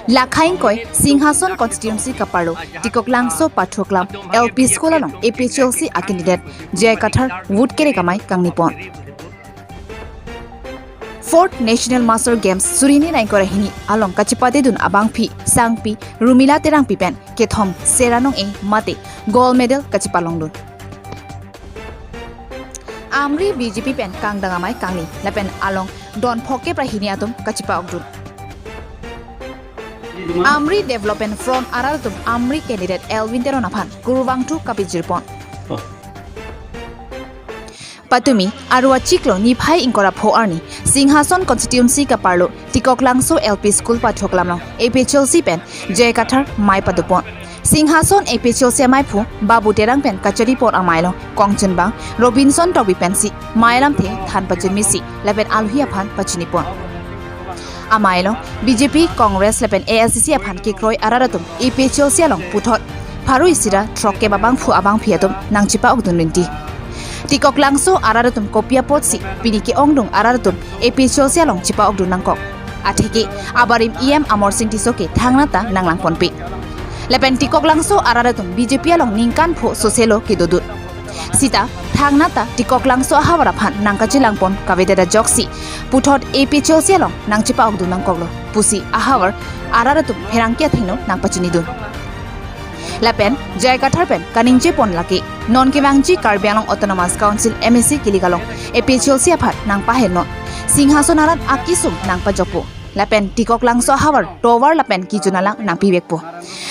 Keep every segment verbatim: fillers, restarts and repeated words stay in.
Lakhaing koi Singhason constituency kaparlo Tikoklangso Pathuaklam L P School along A P H L C a candidate J I Kathar vote kerek amei kangnipon. Fourth National Master Games suri hini ra ingkoi ra hini along kachipatedun abangpi sangpi Rumila Terangpi pen kethom Sera Nong-e mate gold medal kachipalongdun. Amri B J P pen kangdang amei kangni lapen along don phokep ra hini atum kachipa-okdun. Amri Development Front arat atum Amri candidate Elwin Teron aphan kurvangthu kapijirpon. Patumi Arua chiklo niphai ingkoi ra pho arni Singhason constituency kaparlo Tikoklangso L P School Pathuaklam along A P H L C pen J I Kathar mei padopon. Singhason A P H L C ameiphu Babu Terang pen kacharipon amei along kongchunbang Robinson Tokbi pensi mei alamthe than pachunmisi lapen alohi aphan pachinipon. Amei along B J P, Congress lapen A I C C aphan kekroi arat atum A P H L C along puthot pharo isi ra throkkep abangphu abangpi atum nangchipa-okdun rinti. Tikoklangso arat atum kopi apotsi pini ke-ongdung arat atum A P H L C along chipa-okdun nangkok. Atheke abarim E M Amarsing Tisso ke thangnat ta nanglangponpe. Lapen Tikoklangso arat atum B J P along ningkan pho soselo kedodun. Sita thangnat ta Tikoklangso ahavar aphan nangkachelangpon kavedet ajoksi puthot A P H L C along nangchipa-okdun nangkoklo pusi ahavar arat atum pherangke athengno nangpachinidun. Lapen J I Kathar pen kaningjepon lake non kevangji Karbi Anglong Autonomous Council M A C kilik along A P H L C aphan nangpahennon, Singhason arat akesung nangpajokpo. Lapen Tikoklangso ahavar tovar lapen kejun alang nangpivekpo.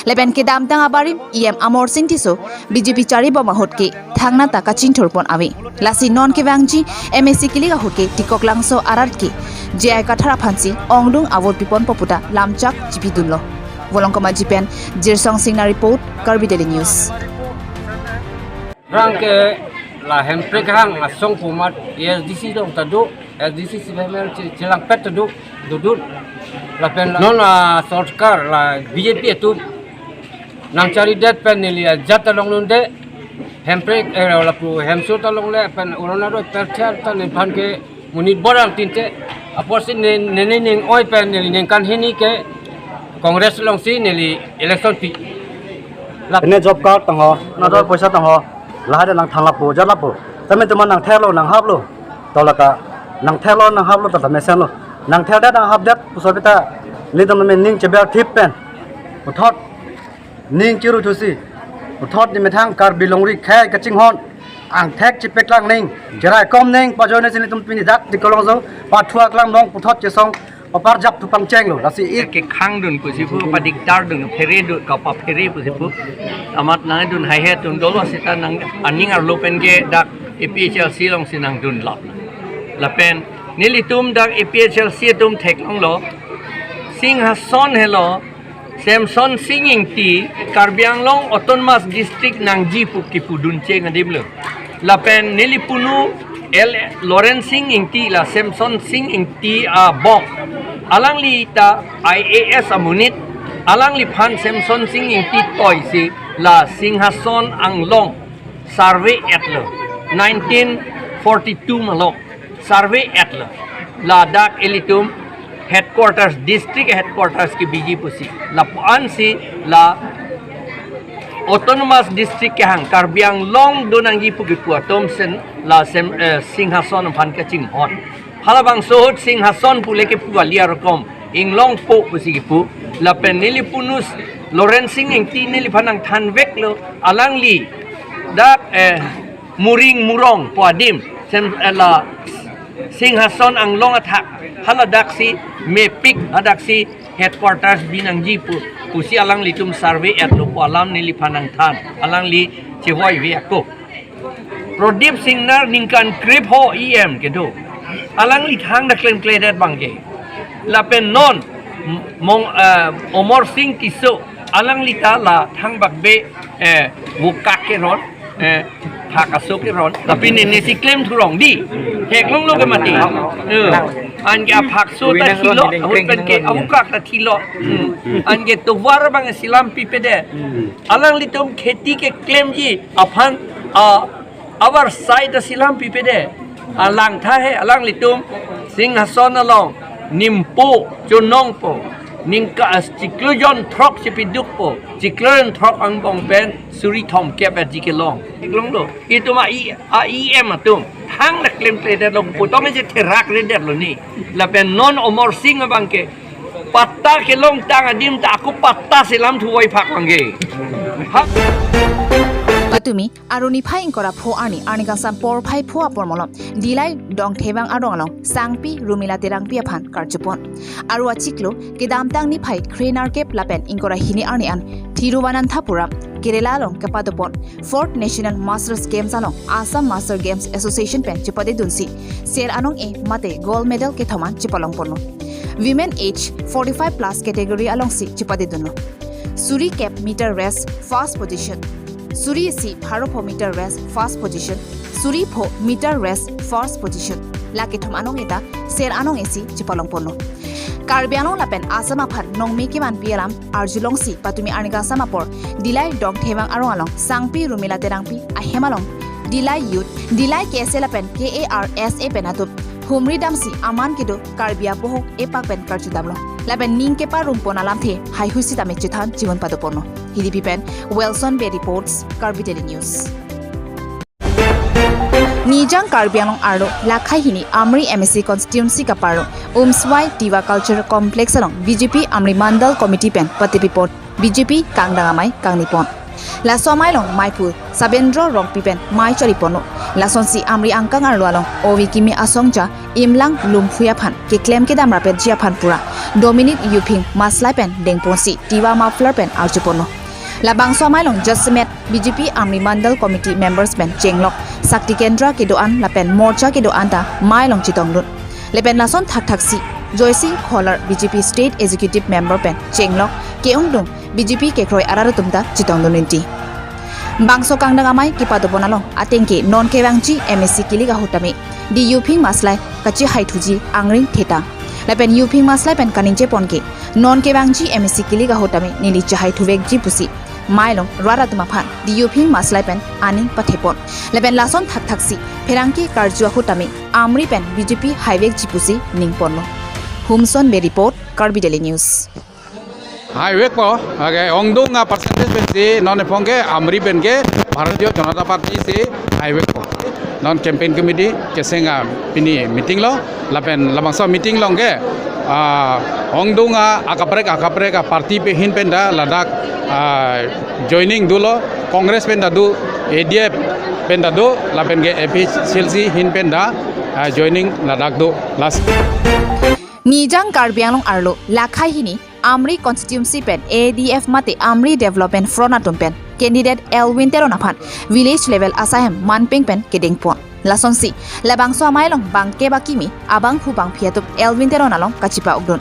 Lapen kedamtang abarim E M Amarsing Tisso B J P charibom ahut ke thangnat ta kachinthurpon ave. Lasi non kevangji M A C kilik ahut ke Tikoklangso arat ke J I Kathar aphansi ongdung avote piponpo puta lamchak chipidunlo. Volongkom Aji pen Jirsong Singnar report, Karbi Daily News. Rang ke la Hemprek hang asong pumat A S D C dong ta do, A S D C si memel chi-, chilangpet ta do, dodun. Lapen non la sorkar la B J P atum nangcharidet pen neli ajat ta longlunde, Hemprek, eh, lapu Hemso ta longle pen Orunodoi perchar ta nephan ke monit borang tinte, apotsi ne, ne, ne ning oi pen neli ningkan hini ke Congress alongsi neli election pi. Lap- Ene job card tangho, nador poisa tangho, lahai nangthanglappo, jatlapo. Tame teman nangtherlo, nanghaplo. Tolaka nangtherlo, nanghaplo, tata mesenlo. Nangtherdet, nanghapdet, puso pita, nelitum me ning cheber thip pen. Puthot ning chiru thusi. Puthot nemethang Karbi longri khei kachinghon. Angthek chepeklang ning. Cherai kom ning pajoine si nelitum pini dak Tikoklangso Pathuaklam along puthot chesong paparjap tu pangchenglo. Lasi ik. Kekhangdun pusi pu, padikdardun, pheredun, kapaphere pusi pu. Amat nangdun haihe tun dolo sita nang aning arlo pen ke dak A P H L C alongsi nangdun lap. Lapen nelitum dak A P H L C atum theklonglo. Singhason helo, Semsonsing Ingti Karbi Anglong Autonomous District nangji pu kipudun cheng adimlo. Lapen neli punu L Lawrencesing Ingti la Semsonsing Ingti abong. Alangli ta I A S amonit, alangliphan Semsonsing Ingti toisi la Singhason Anglong survey etlo. Nineteen forty-two malom survey etlo. Ladak ilitum headquarters, district headquarters kebiji pusi. Lapu-ansi la Autonomous District kehang Karbi Anglong donangji pu kipu atum sen la sem, eh, Singhason aphan kachinghon. Halabangso ahut Singhason pule kipu aliar kom inglongpo pusi kipu. Lapen neli punus Lawrencesing Ingti neliphan nangthanveklo, alangli dak, eh, Muring Murong pu adim, sem, eh, la Singhason Anglong athak, haladaksi mepik, hadaksi headquarters binangji pu, pusi alanglitum survey etlo pu alam neliphan nangthan, alangli chevoive ako. Prodip Singnar ningkan krepho E M kedo. Alangli thangta klemkledet abangke. Lapen non, Mong, eh, Amarsing Tisso, alangli ta la thangbak be, eh, vokak keron, eh, phak aso keron. Tapi nene si klem thurong di. Theklonglo ke mati. Eh, anke aphakso ta thilo, ahut pen ke avokak ta thilo. Hmm. Anke tovar abang si lam pipede. Alanglitum kheti keklemji aphan, ah, avarsai ta si lam pipede. Alangtha he, alanglitum Singhason along nimpo, chonongpo. Ningkan chiklo jon throk si piduk po. Chiklo jon throk angbong pen suri thomkep aji kelong. Iklong lo. Itum a-E, a-E M atum. Thang na klemkledetlo pu tong si therakredetlo ni. Lapen non Amarsing abang ke patta kelongtang adim ta ako patta selam thuvoi phak abang ke. Ha? Patumi, Aru niphai ingkoi ra pho arni, arni kangsam porphai pho apor malom, Dillai Dongthevang arong along, Sangpi Rumila Terangpi aphan karjupon. Aru achiklo, kedamtang niphai kre-nerkep lapen ingkoi ra hini arni an, Thiruvananthapuram, Kerala along kepadopon, Fourth National Masters Games along, Assam Master Games Association pen chepadedunsi, ser anong-e mate gold medal kethom an chepalongponlo. Women age forty-five plus category alongsi chepadedunlo. Suri kep meter race first position. Suri isi pharo pho meter race first position. Suri pho meter race first position. La kethom anong-e ta ser anong-e si chepalongponlo. Karbi Anglong lapen Assam aphan nongme kevanpi alam arjulongsi patumi arni kangsam apor Dillai Dongthevang arong along Sangpi Rumila Terangpi ahem along Dillai Youth, Dillai K S A lapen K A R S A pen atum humri damsi aman kedo Karbi apoho epak pen karjudamlo. Lapen ning keparumpon alamthe haihui sitame chethan chimun padoponlo. Hidipi pen Wilson Bey reports, Karbi Daily News. Nijang Karbi Anglong arlo Lakhai hini Amri M A C constituency kaparlo Umswai Tiwa Culture Complex along B J P Amri Mandal Committee pen patepipon B J P kangdang amei kangnipon. Laso amei along meiphu Sabendra Rongpi pen mei chariponlo. Lasonsi Amri angkang arlo along ove kimi asongja imlang lumphui aphan keklem kedam rapetji aphan pura Dominic Youphing Maslai pen dengponsi Tiwa muffler pen arjuponlo. Labangso amei along jasemet B J P Amri Mandal Committee members pen chenglok, Shakti Kendra kedo-an lapen Morcha kedo-an ta mei along chetongdun. Lapen lason thakthaksi Joysing Kholar B J P State Executive Member pen chenglok, ke-ongdung B J P kekroi arat atum ta chetongdun rinti. Bangso kangdang amei kepadopon along ateng ke non kevangji M A C kilik ahut tame D Youphing Maslai kachehaithuji angring thetang. Lapen Youphing Maslai pen kaningjepon ke non kevangji M A C kilik ahut tame neli chehaithuvekji pusi mei along rat atum aphan D Youphing Maslai pen aning pathepon. Lapen lason thakthaksi pherangke karju ahut tame Amri pen B J P haivekji pusi ningponlo. Humson Bey report, Karbi Daily News. Haivekpo, okay, ongdung a-percentage pensi non ephong ke Amri pen ke Bharatiya Janata Party si haivekpo. Non campaign committee keseng a pini meeting lo, lapen labangso meeting along ke, ah, ongdung a akaprek akaprek a-party pen ahin pen ta ladak, ah, joining dolo, Congress pen ta do, A D F pen ta do, lapen ke A P H L C ahin pen ta, ah, joining ladak do. Last. Nijang Karbi Anglong arlo Lakhai hini Amri constituency pen A D F mate Amri Development Front atum pen candidate Elwin Teron aphan village level asaihem manpeng pen kedengpon. Lasonsi labangso amei along bangke ba kimi abangphu bangphi atum Elwin Teron along kachepa-okdun.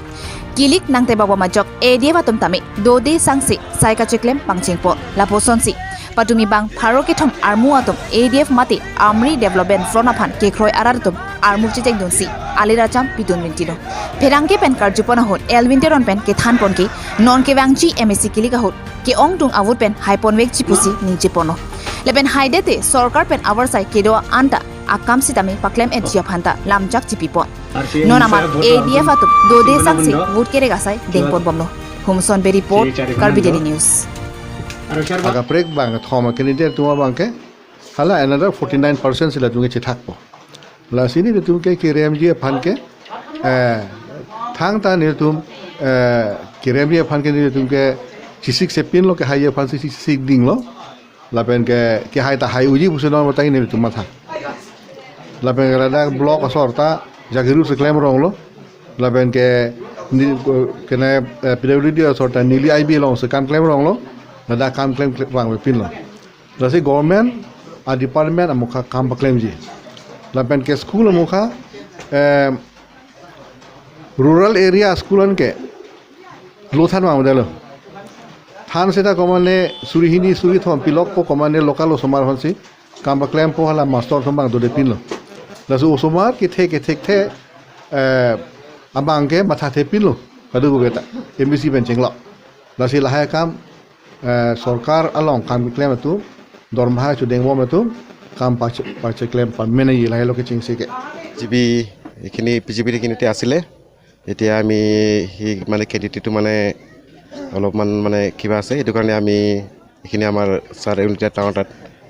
Kilik nangtebak bom ajok A D F atum tame dode sangse sai kacheklem pangchengpon. Lapuson si patumi bang pharo kethom armu atum A D F mate Amri Development Front aphan kekroi arat atum armu chechengdunsi alir acham pidun rintilo. Pherangke pen karjupon ahut Elwin Teron pen kethanpon ke non kevangji M A C kilik ahut ke-ongdung a-vote pen haiponvekji pusi ningjeponlo. Lapen haidete sorkar pen avarsai kedo-an ta akam sitame paklem-etji aphan ta lamjak chipipon. Non amat A D F atum dode sangse vote kerek asai dengponbomlo. Humson Bey report, Karbi Daily News. Akaprek bang thom candidate atum abang ke hala another forty-nine percent si latum ke chethakpo. Lasi nelitum ke keremji aphan ke, eh, thangta nelitum, eh, keremji aphan ke nelitum ke chesik sepinlo, kehai aphan si chesik dinglo. Lapen ke, kehai ta hai unji pusi non batang nelitum matha. Lapen ke ladak block asor ta jagiru si klem ronglo. Lapen ke ni, kene, eh, P W D asor ta neli I B along si kam klem ronglo. Ladak kam klem, klem vangpinlo. Lasi government a-department amokha kam paklemji. Lapen ke school amokha, eh, rural area school an ke lo than vangdetlo. Than seta komane suri hini suri thom pilokpo, komane local osomar aphansi kam paklempo, hala master atum abang dodepinlo. Laso osomar kethe kethe kethe, eh, abang ke mathathepinlo. Kadokave ta M A C pen chenglok. Lasi lahai akam, eh, sorkar along kam keklem atum, dormaha chodengbom atum, kam pache-, pacheklem pameneji, lahai lo kechengsi ke. G B, এইখিনি P G P এইখিনি এতিয়া আছিলে। এতিয়া আমি সেই মানে কেণ্ডিডেটটো মানে অলপমান মানে কিবা আছে, সেইটো কাৰণে আমি এইখিনি আমাৰ ছাৰ এউমট্ৰা টাউন তাত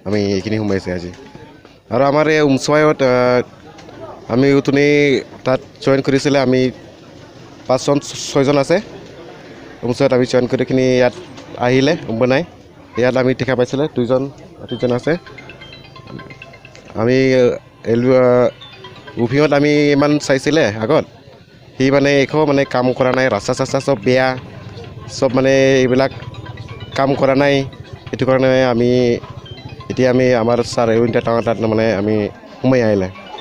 আমি এইখিনি সোমাইছে আজি। আৰু আমাৰ এই উমচুৱাইত, আহ, আমি উঠনি তাত জইন কৰিছিলে, আমি পাঁচজন ছয়জন আছে। উমচুৱাইত আমি জইন কৰি কিনি ইয়াত আহিলে উমবনাই, ইয়াত আমি দেখা পাইছিলে দুইজন, দুইজন আছে। আমি এল উভিঙত আমি ইমান চাইছিলে আগত, সি মানে একো মানে কাম কৰা নাই, ৰাস্তা চাস্তা চব বেয়া, চব মানে এইবিলাক কাম কৰা নাই। সেইটো কাৰণে আমি এতিয়া আমি আমাৰ ছাৰ এউমট্ৰা টাউন তাত মানে আমি সোমাই আহিলে।